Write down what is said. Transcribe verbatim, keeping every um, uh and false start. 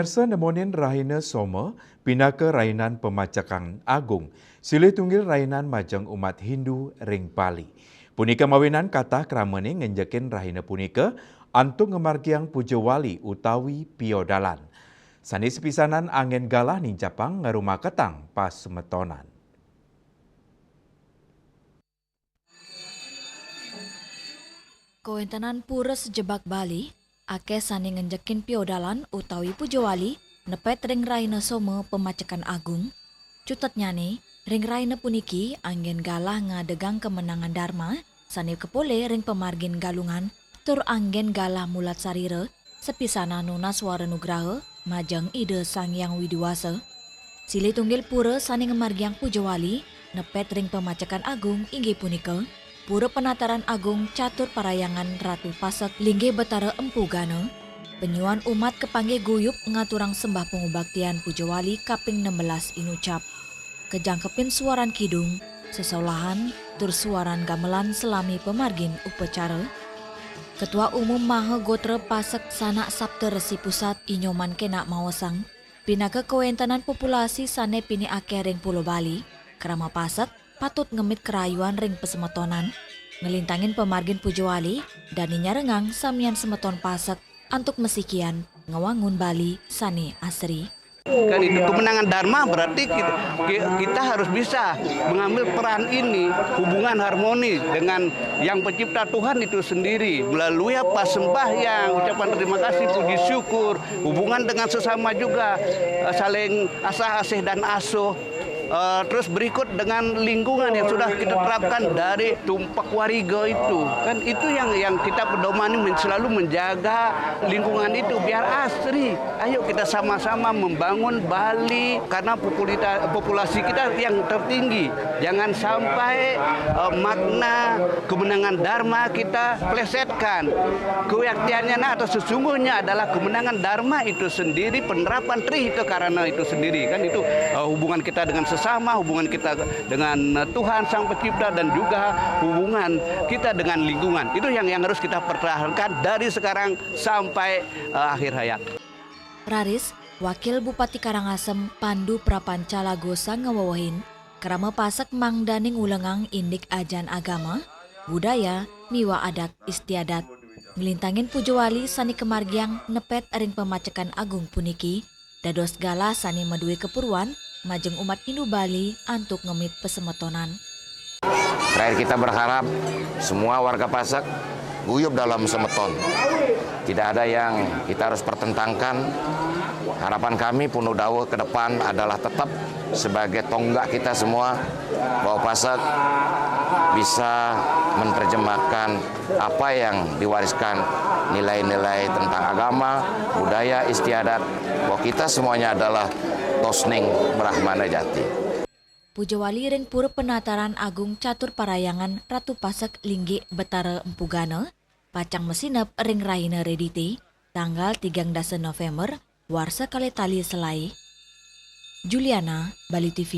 Pamirsa, nemonin Rahina Soma pinaka rainan pemacekan agung, silih tunggil rainan majeng umat Hindu ring Bali. Punika mawinan katah kramane ngenjekin rahina punika antuk ngamargiang puja wali utawi piodalan. Sane sepisanan anggen galah nincapang ngarumaketang pasemetonan. Kawentenan pura sejebag Bali, akeh sane ngenjekin piodalan utawi puja wali nepet ring rahina Soma pemacekan agung. Cutetnyane, ring rahina puniki anggen galah ngadegang kemenangan Dharma sane kapolih ring pamargin Galungan tur anggen galah mulat sarira, sepisanan nunas wara nugraha majeng Ida Sang Hyang Widi Wasa. Silih tunggil pura sane ngamargiang puja wali nepet ring pemacekan agung inggih punika Pura Penataran Agung Catur Parahyangan Ratu Pasek linggih Betara Empu Gana. Penyuan umat kapanggih guyub ngaturang sembah pangubaktian puja wali kaping enam belas inucap. Kajangkepin suaran kidung, sesolahan, tur suaran gamelan salami pamargin upacara. Ketua Umum Maha Gotra Pasek Sanak Sapta Resi Pusat I Nyoman Kenak maosang, pinaka kawentenan populasi sane pinih akeh ring Pulo Bali, krama Pasek patut ngemit karayuan ring pasemetonan, nglintangin pamargin puja wali, dane nyarengang samian semeton Pasek antuk masikian ngwangun Bali sane asri. Kan itu kemenangan Dharma, berarti kita, ki-, kita harus bisa mengambil peran ini, hubungan harmoni dengan Yang Pencipta, Tuhan itu sendiri, melalui apa, sembahyang, ucapan terima kasih, puji syukur, hubungan dengan sesama juga, eh, saling asah-asih dan asuh. Eh, terus berikut dengan lingkungan yang sudah kita terapkan dari tumpak wariga itu. Kan itu yang, yang kita pedomani men-, selalu menjaga lingkungan itu biar asri. Ayo kita sama-sama membangun Bali karena populita-, populasi kita yang tertinggi. Jangan sampai, eh, makna kemenangan Dharma kita plesetkan. Kewaktiannya, nah, atau sesungguhnya adalah kemenangan Dharma itu sendiri, penerapan Tri Hita Karana itu sendiri. Kan itu, eh, hubungan kita dengan sesama, hubungan kita dengan, eh, Tuhan Sang Pencipta, dan juga hubungan kita dengan lingkungan. Itu yang, yang harus kita pertahankan dari sekarang sampai, eh, akhir hayat. Raris, Wakil Bupati Karangasem Pandu Prapanca Lagosa ngawewehin, krama Pasek mangdaning ulengang indik ajaran agama, budaya, miwah adat istiadat. Nglintangin puja wali sane kamargiang nepet ring pemacekan agung puniki, dados galah sane madue kapuruan majeng umat Hindu Bali antuk ngemit pasemetonan. Terakhir, kita berharap semua warga Pasek guyub dalam semeton. Tidak ada yang kita harus pertentangkan. Harapan kami, Pundawa ke depan adalah tetap sebagai tonggak kita semua, bahwa Pasek bisa menerjemahkan apa yang diwariskan, nilai-nilai tentang agama, budaya, istiadat, bahwa kita semuanya adalah tosning Brahmana jati. Puja wali ring Pura Penataran Agung Catur Parahyangan Ratu Pasek linggih Betara Empu Gana, pacang masineb ring rahina Redite, tanggal tigang dasa November, warsa kalih tali selae. Juliana, Bali T V.